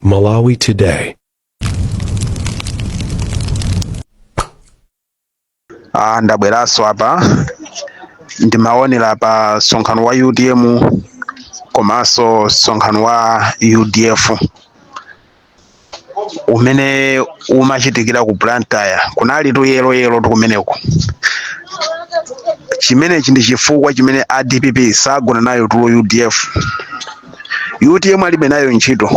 Malawi Today. Ah, ndabweranso apa ndimaonera pa msonkhano wa UTM komanso msonkhano wa UDF umene umachitikira ku Blantyre. Kunali tu yeloyelo tu kumeneko. Chimenechi ndi chifukwa chimene a DPP sagona nayo tulo UDF. UTM alibe nayo ntchito.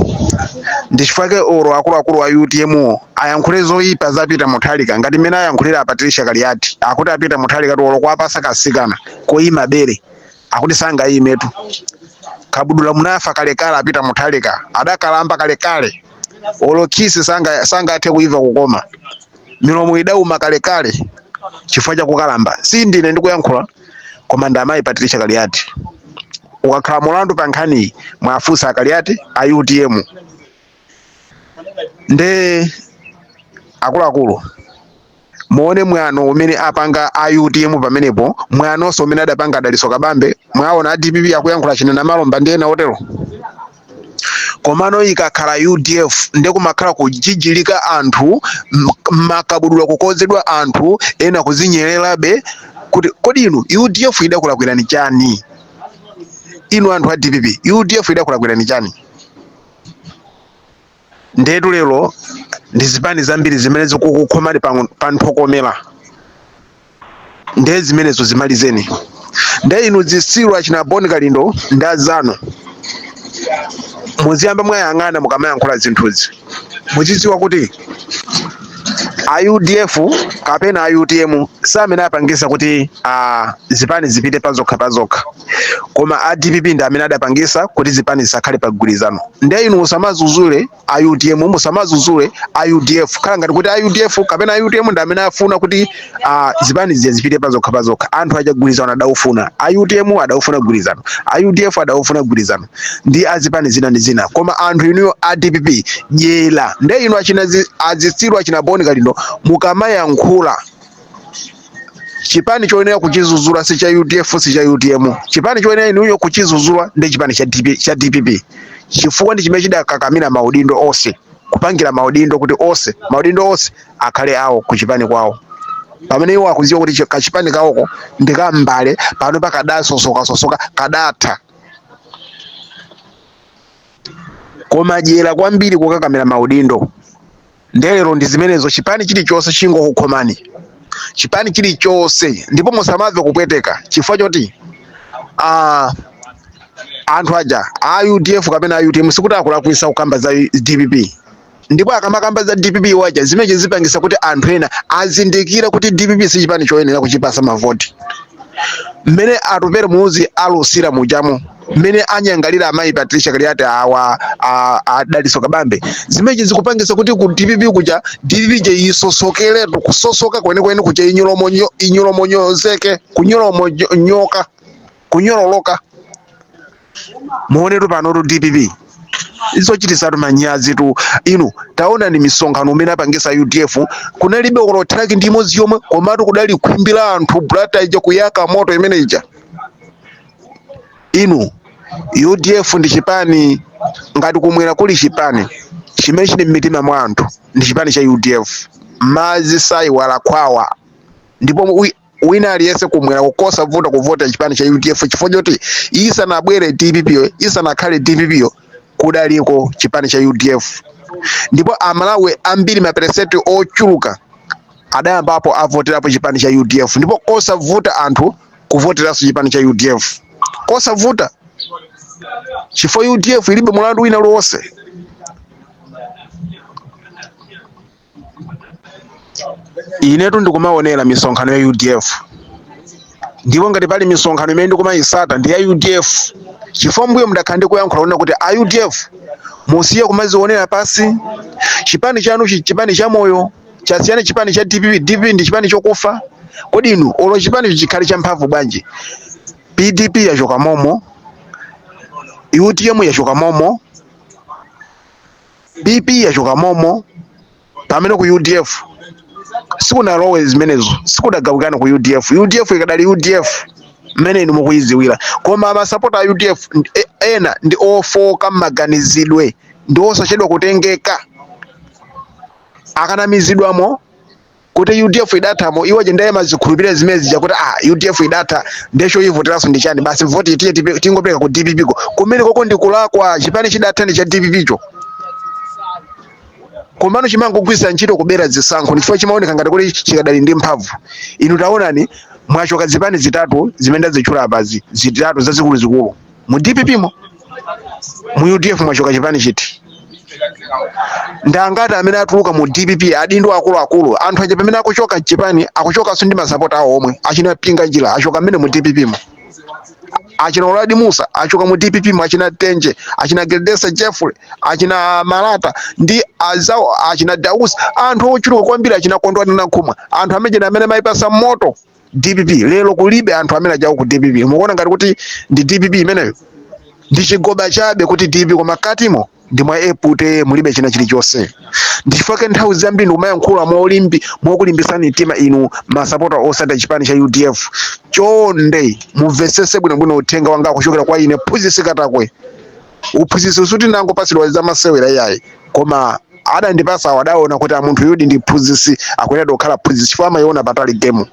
Ndi chifukwa chake oro akuluakulu a UTM ayankhule zoyipa za Peter Mutharika ngati mmene ayankhulira a Patricia Kaliati, akuti a Peter Mutharika olo kuwapasa kasikana koyima bere akuti sangayimetu. Kabudula munafa kalekale, a Peter Mutharika adakalamba kalekale, olo kiss sangathe kuiva kukoma, milomo idauma kalekale chifukwa cha kukalamba. Si ndine ndikuyankhula, koma ndi amayi Patricia Kaliati. Ukakhala mulandu pa nkhaniyi mwafunsa a Kaliati a UTM. Nde akuluakulu, muone mwano umene apanga a UTM pamenepo, mwanonso umene adapanga Dalitso Kabambe. Mwaona a DPP akuyankhula chinena malomba ndi ena otero. Komano ikakhala UDF nde kumakhala kujijilika anthu, makabudula kukonzedwa, anthu ena kuzinyererabe kuti kodi inu UDF idakulakwirani chani? Inu anthu a DPP, UDF idakulakwirani chani? Ndetu lero ndi zipani zambiri zimene zikukukhomani pa nthokomera, nde zimenezo zimalizeni. Nde inu zisilu achina Bon Kalindo ndi azanu, muziyamba mwayang'ana mukamayankhula zinthuzi, muzidziwa kuti a UDF kapena a UTM si amene apangisa kuti zipani zipite pazokha pazokha, koma a DPP ndi amene adapangisa kuti zipani zisakhale pa mgwirizano. Nde inu musamazuzule a UTM, musamazuzule a UDF, khala ngati kuti a UDF kapena a UTM ndi amene afuna kuti zipani zija zipite pazokha pazokha. Anthu aja gwirizano adaufuna, a UTM adaufuna gwirizano, a UDF adaufuna gwirizano ndi azipani zina ndi zina, koma anthu inuyo a DPP dyera. Nde inu achina azitsiru achina Bon Kalindo, mukamayankhula chipani choyenera kuchizuzula si cha UDF, si cha UTM. Chipani choyenera inuyo kuchizuzula ndi chipani cha DP, cha DPP, chifukwa ndi chimene chidakakamira maudindo onse, kupangira maudindo kuti onse maudindo onse akhale awo ku chipani kwawo, pamene iwo akudziwa kuti kachipani kawoko ndi kambale pano pakadasosokasosoka kadatha. Koma dyera kwambiri kukakamira maudindo. Ndelero ndi zimenezo, chipani chilichonse chingokukhomani, chipani chilichonse, ndipo musamamve kupweteka chifukwa choti anthu aja a UDF kapena a UTM sikuti akulakwisa kukamba za DPP. Ndipo akamakamba za DPP waja, zimene zipangisa kuti anthu ena azindikira kuti DPP si chipani choyenera kuchipasa mavoti. Mmene Atupele Muluzi alusira mujamo, mmene anyangalira amayi Patricia Kaliati awa a Dalitso Kabambe, zimene zikupangisa kuti ku DPP kuja DPP je isosokeretu, kusosoka kwenikweni kuja, inyolomonyozeke, kunyolomonyoka, kunyololoka. Muonetu panotu DPP izochitisatu manyazi tu. Inu taona ni misonkhano umene apangisa UDF, kunalibe olo truck ndi imodzi yomwe, komatu kudali khwimbi la anthu, Blantyre ija kuyaka moto imene ija. Inu, UDF ndi chipani, ngati kumwera kuli chipani chimene chili m'mitima mwa anthu ndi chipani cha UDF. Madzi sayiwala khwawa, ndipo wina aliyense kumwera kukosavuta kuvota chipani cha UDF, chifukwa choti isanabwere DPP yo, isanakhale DPP yo, kudaliko chipani cha UDF, ndipo Amalawi ambiri, maperesenti ochuluka, adayambapo avoterapo chipani cha UDF, ndipo kosavuta anthu kuvoteranso chipani cha UDF, kosavuta, chifukwa UDF ilibe mulandu wina uliwonse. Inetu ndikumaonera misonkhano ya UDF, ndipo ngati pali misonkhano imene ndikumayisata ndi ya UDF, chifukwa mbuyo mudakhala ndikuyankhula kunena kuti a UDF musiye kumazionera pasi. Chipani chanu chipani cha moyo, chasiyana chipani cha DPP. DPP ndi chipani chokufa. Kodi inu olo chipani chikhale cha mphamvu bwanji, PDP yachoka momo, UTM yachoka momo, PP yachoka momo, pamene ku UDF sikunalowe zimenezo, sikudagawikana ku UDF. UDF ikadali UDF mmene inu mukuyiziwira. Koma masapota a UDF ena ndi ofoka m'maganizidwe. Ndi osachedwa kutengeka. Akanamizidwamo kuti UDF idathamo, iwo aja ndiye amazikhulupirira zimene zija kuti ah, UDF idatha, ndecho ivoteranso ndi chani? Basi, voti tiye tingopereka ku DPP ko. Kumene koko ndi kulakwa. Chipani chidatha ndi cha DPP cho, komano chimangogwiritsa ntchito kubera zisankho chifukwa chimaoneka ngati kuti chikadali ndi mphamvu. Inu taonani, mwachoka zipani zitatu zimene ndazitchula apazi, zitatu zazikuluzikulu mu DPP mo. Mu UDF mwachoka chipani chiti? Ndangati amene atuluka mu DPP, adindo akuluakulu? Anthu aja pamene akuchoka mchipani, akuchokanso ndi masapota awo omwe. Achina Mpinganjira achoka mmene mu DPP mo, achina Uladi Musa achoka mu DPP mo, achina Tenje, achina Gerdesa Jeffrey, achina Malata ndi azawo, achina Dausi, anthu ochuluka kwambiri, achina Kondwani Nankhumwa, anthu amene amene amayipasa moto DPP. Lero kulibe anthu amene ajawo ku DPP. Mukuona ngati kuti ndi DPP imeneyo? Ndi chigoba chabe kuti DPP, koma katimo ndi mwa epute, mulibe china chilichonse. Ndichifukwa nthawi zambiri ndikumayankhula molimbi mokulimbisani mtima inu masapota osata chipani cha UDF. Chonde mumvetsese bwinobwino uthenga wanga kuchokera kwa ine Phunzitsi Katakwe. Uphunzitsi usuti nangopasidwa za masewera iyayi, koma adandipasa awo adaona kuti a munthu yudi ndi phunzitsi, akuyenera kukhala phunzitsi chifukwa amayiona patali game.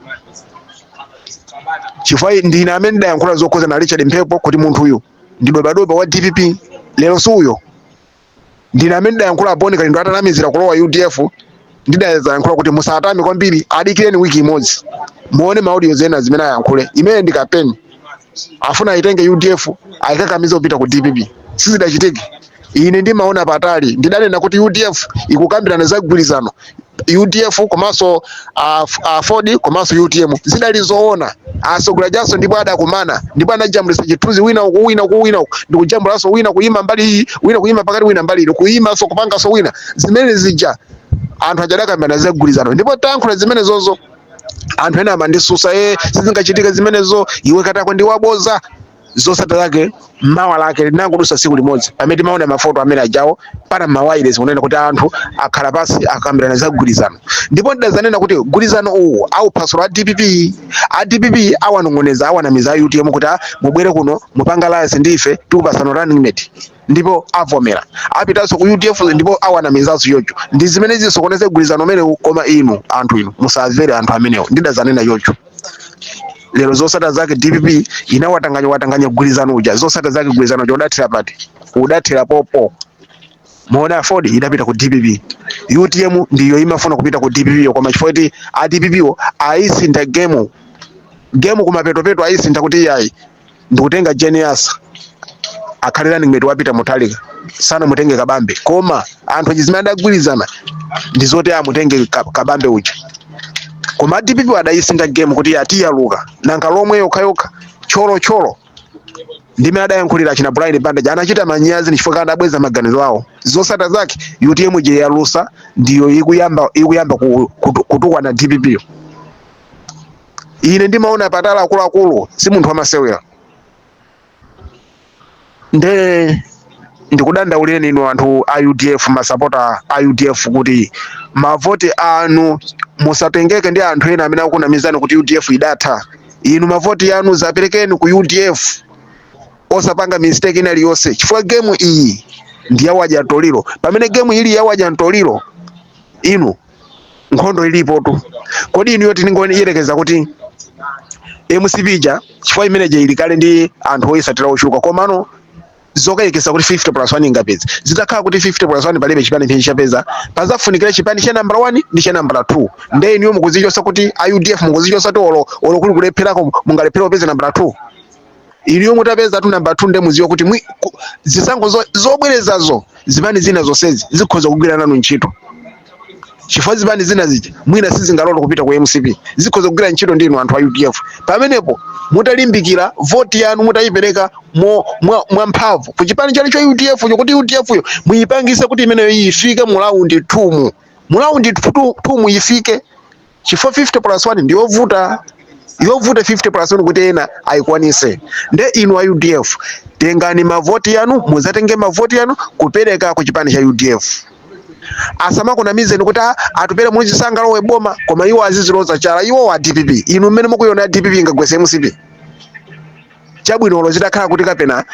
Chifukwa ndine amene ndidayankhula zokhuza na Richard Mphepo kuti munthuyu ndi dobadoba wa DPP, lero si uyo. Ndine amene ndidayankhula Boni Kalindo atanamizira kulowa UDF, ndidayankhula kuti musatame kwambiri, adikireni wiki imodzi muone ma audio zena zimene ayankhule. Imene ndi kapeni afuna aitenge UDF, ayikakamize kupita ku DPP. Sizidachitike. Ine ndimaona patali. Ndidanena kuti UDF ikukambirana za gwirizano, UDF komanso Ford komanso UTM. Zidali zoona. Asogolera jaso ndipo adakumana, ndipo anajambulisa chithunzi, wina uku, wina uku, wina uku, ndikujambulanso wina kuyima mbali iyi, wina kuyima pakati, wina mbali ino, kuyimanso kupanganso wina. Zimene zija anthu achadakambirana za gwirizano, ndipo tayankhula zimene zozo, anthu ena amandisusa, e, sizingachitika zimenezo, iwe Katakwe ndi waboza. Zosata zake mawa lake linangodusa tsiku limodzi pamene timaona mafoto amene ajawo pana mawayilesi kunena kuti anthu akhala pasi akambirana za gwirizano. Ndipo ndidazanena kuti gwirizano uwu auphwasula a DPP. A DPP awanong'oneza, awanamiza a UTM kuti, "Ah, mubwere kuno mupanga alliance ndi ife, tikupasana running mate," ndipo avomera. Apitanso ku UDF ndipo awanamizanso chocho. Ndi zimene zisokoneze gwirizano umenewu. Koma inu anthu inu musamvere anthu amenewo. Ndidazanena chocho. Lero zosata zake DPP inawatanganya, watanganya gwirizano uja. Zosata zake gwirizano uja udathera pati? Udathera popo. Muona, Ford idapita ku DPP, UTM ndiyo imafuna kupita ku DPP yo, koma chifukwa kuti a DPP wo ayisintha game, game kumapetopeto ayisintha kuti iyayi, ndikutenga Genius akhale running mate wapita Mutharika, sana mutenge Kabambe. Koma anthu achizimene adagwirizana ndi zoti amutenge Kabambe uja, koma DPP adayisintha game kuti atiyaluka nanga lomwe yokha yokha cholo cholo. Ndime adayankhulira achina Brian Banda anachita manyazi chifukwa adabweza maganizo awo. Zosata zake UTM je yalusa, ndiyo ikuyamba kutukwana DPP yo. Ine ndimaona patala akuluakulu, si munthu wamasewera. Nde ndikudandaulireni inu anthu a UDF, masapota a UDF, kuti mavoti anu musatengeke ndi anthu ena amene akukunamizani kuti UDF idatha. Inu mavoti anu zaperekeni ku UDF, osapanga mistake ina iliyonse, chifukwa game iyi ndi yawadya mtoliro. Pamene game ili yawadya mtoliro, inu nkhondo ilipotu. Kodi inuyo tiningoyerekeza kuti MCP ija, chifukwa imeneja ili kale ndi anthu oyisatira ochuluka, komano zokayikisa kuti 50 plus 1 ingapeza. Zitakhala kuti 50 plus 1 palibe chipani chimene chapeza, pazafunikira chipani cha number 1 ndi cha number 2. Nde inuyo mukuzichosa kuti a UDF mukuzichosa kuti olo kuli kulepherako, mungalephera kupeza number 2. Inuyo mutapeza tu number 2, nde muziwe kuti zisankho zobwerezazo zipani zina zonsezi zikhoza kugwira nanu ntchito, chifukwa zipani zina zija mwina sizingalole kupita ku MCP, zikhoza kugwira ntchito ndinu anthu a UDF. Pamenepo mutalimbikira, voti yanu mutayipereka mwa mphamvu ku chipani chanu cha UDF cho, kuti UDF yo muyipangise kuti imeneyo ifike mu round 2, mu round 2 muyifike, chifukwa 50 plus 1 ndiyovuta, yovuta 50 plus 1 kuti ena ayikwanise. Nde inu a UDF tengani mavoti yanu, muzatenge mavoti yanu kupereka ku chipani cha UDF. Asamakunamizeni kuti, "Ah, Atupele Muluzi sangalowe boma," koma iwo aziziloza chala iwo a DPP. Inu mmene mukuiona DPP ingagwese MCP? Chabwinolo zitakhala kuti kapena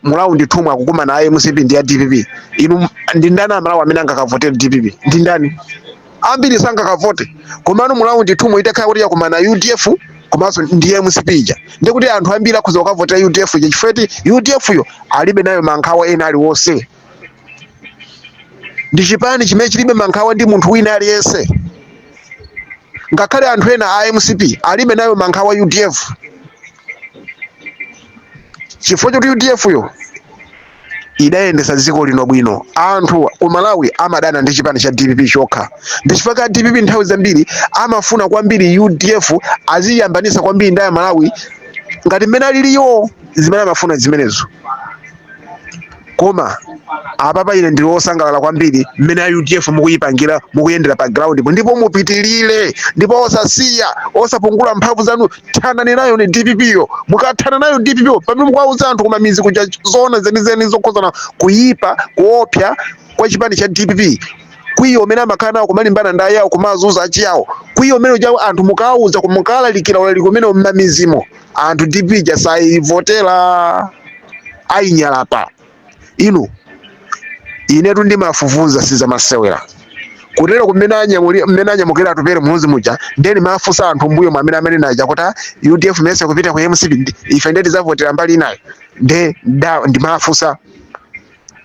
mu round 2 akukumana a MCP ndi a DPP, inu, ndi ndani Amalawi amene angakavotere DPP? Ndi ndani? Ambiri sangakavote. Komano mu round 2 itakhala kuti yakumana UDF komanso ndi MCP ija, ndikuti anthu ambiri akhoza kukavotera UDF ija, chifukwa kuti UDF yo alibe nayo mankhawa ena aliwonse. Ndi chipani chimene chilibe mankhawa ndi munthu wina aliyense. Ngakhale anthu ena a MCP alibe nayo mankhawa UDF, chifukwa choti UDF yo idayendesa dziko lino bwino. Anthu ku Malawi amadana ndi chipani cha DPP chokha. Ndi chifukwa ka DPP nthawi zambiri amafuna kwambiri UDF aziyambanisa kwambiri ndi Malawi ngati mmene aliliyo, zimene amafuna zimenezo. Koma apapa ine ndili wosangalala kwambiri mmene a UDF mukuyipangira, mukuyendera pa ground, ndipo mupitilire, ndipo osasiya, osapungula mphamvu zanu. Thanani nayo ni DPP yo. Mukathana nayo DPP yo, pamene mukuwauza anthu kumamizi kuja zoona zenizeni zokhuzana kuyipa, kuopsa kwa chipani cha DPP, kwiyo umene amakhala nawo kumalimbana ndi ayawo, kumazuza achiyawo, kwiyo umene uja anthu mukawauza, mukalalikira ulaliki umene mmamizimo, anthu DPP jasayivotera, ayinyalapa. Inu, inetu ndimafufuza, sizamasewera. Kutero kumene anyamuli, mmene anyamukira Atupere Muluzi muja, ndeni mafusa anthu mbuyo mwamene amene naja kuti, "Ah, UDF mese kupita ku MCP, ife ndeti zavotera mbali inayo." Nde ndimafusa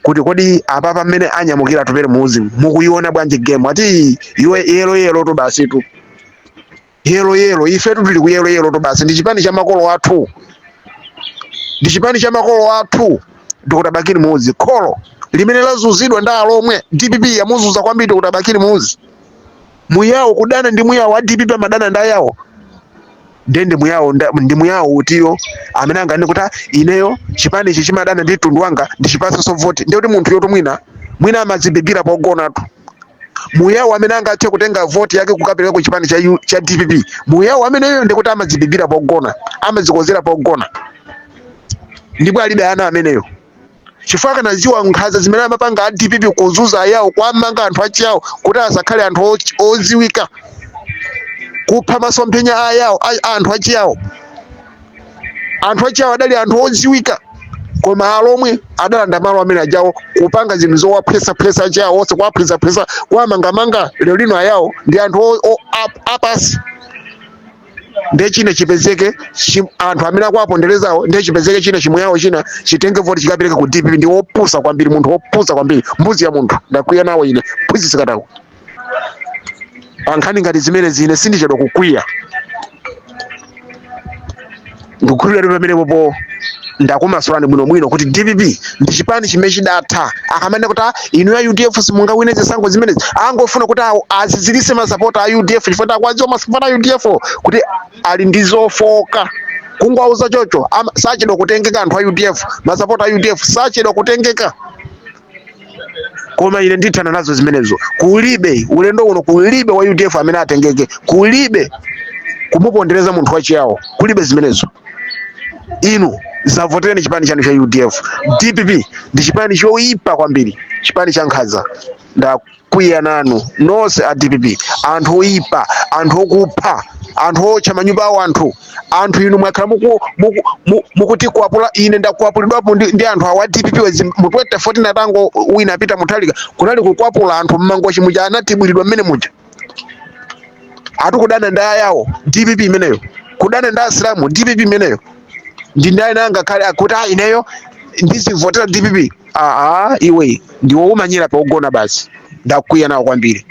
kuti, kodi apapa mmene anyamukira Atupere Muluzi mukuiona bwanji game? Ati iwe, yellow yellow tu basi tu, yellow yellow. Ifetu tili ku yellow yellow tu basi. Ndi chipani cha makolo athu, ndi chipani cha makolo athu, Dr. Bakili Muluzi, kholo limene lazuzidwa ndi alomwe. DPP yamuzuza kwambiri Dr. Bakili Muluzi. Muyawo kudana ndi muyawo wa DPP, amadana ndi ayawo. Ndende muyawo ndi muyawo utiyo amene angane kuti, "Ah, ineyo chipani ichi chimadana ndi mtundu wanga, ndichipasenso voti?" Ndiye kuti munthu yoto mwina mwina amadzibibira pogonatu. Muyawo amene angathe kutenga voti yake kukapereka ku chipani cha DPP, muyawo ameneyo ndikuti amadzibibira pogona, amadzikozera pogona, ndipo alibe ana ameneyo, chifukwa akanadziwa nkhanza zimene amapanga a DPP kuzuza ayawo, kwamanga anthu achiyawo kuti asakhale anthu odziwika, kupha masomphenya a ayawo, anthu achiyawo. Anthu achiyawo adali anthu odziwika, koma alomwe adalanda malo amene ajawo, kupanga zinthu zowaphwesaphwesa achiyawo onse, kuwaphwesaphwesa, kuwamangamanga. Lero lino ayawo ndi anthu apasi. Ndiye china chipezeke anthu amene akuwaponderezawo, ndiye chipezeke china chimweyawo china chitenge voti chikapereka ku DPP. Ndi wopusa kwambiri, munthu wopusa kwambiri, mbuzi ya munthu. Ndakwiya nawo ine, phunzitsi Katakwe. Pankhani ngati zimene zine sindichedwa kukwiya. Ndikukhulupirira pamenepopo ndakumasulani bwinobwino kuti DPP ndi chipani chimene chidatha. Akamanena kuti, "Ah, inu ya UDF simungawine zisankho zimenezi," angofuna kuti azizirise masapota a UDF, chifukwa akwadziwa masapota a UDF kuti ali ndi zofoka. Kungwauza chocho, sachedwa kutengeka. Anthu a UDF, masapota a UDF sachedwa kutengeka. Koma ine ndithana nazo zimenezo. Kulibe ulendo uno, kulibe wa UDF amene atengeke, kulibe kumupondereza munthu wachiyawo, kulibe zimenezo. Inu zavotereni chipani chanu cha UDF. DPP ndi chipani choyipa kwambiri, chipani cha nkhanza. Ndakwiya nanu nonse a DPP, anthu oyipa, anthu okupha, anthu otcha manyumba awo anthu. Anthu inu mwakhala mukutikwapula. Ine ndakwapulidwapo ndi anthu awa DPP mu 2014 atango wina apita Mutharika, kunali kukwapula anthu mmangochi muja, anatibwiridwa mmene muja. Atikudana ndi ayawo, DPP imeneyo, kudana ndi Asilamu, DPP imeneyo. Ndi ndani angakhale akuti, "Ah, ineyo ndizivotera DPP"? Aa, iwe ndiwe umanyira pogona basi. Ndakwiya nawo kwambiri.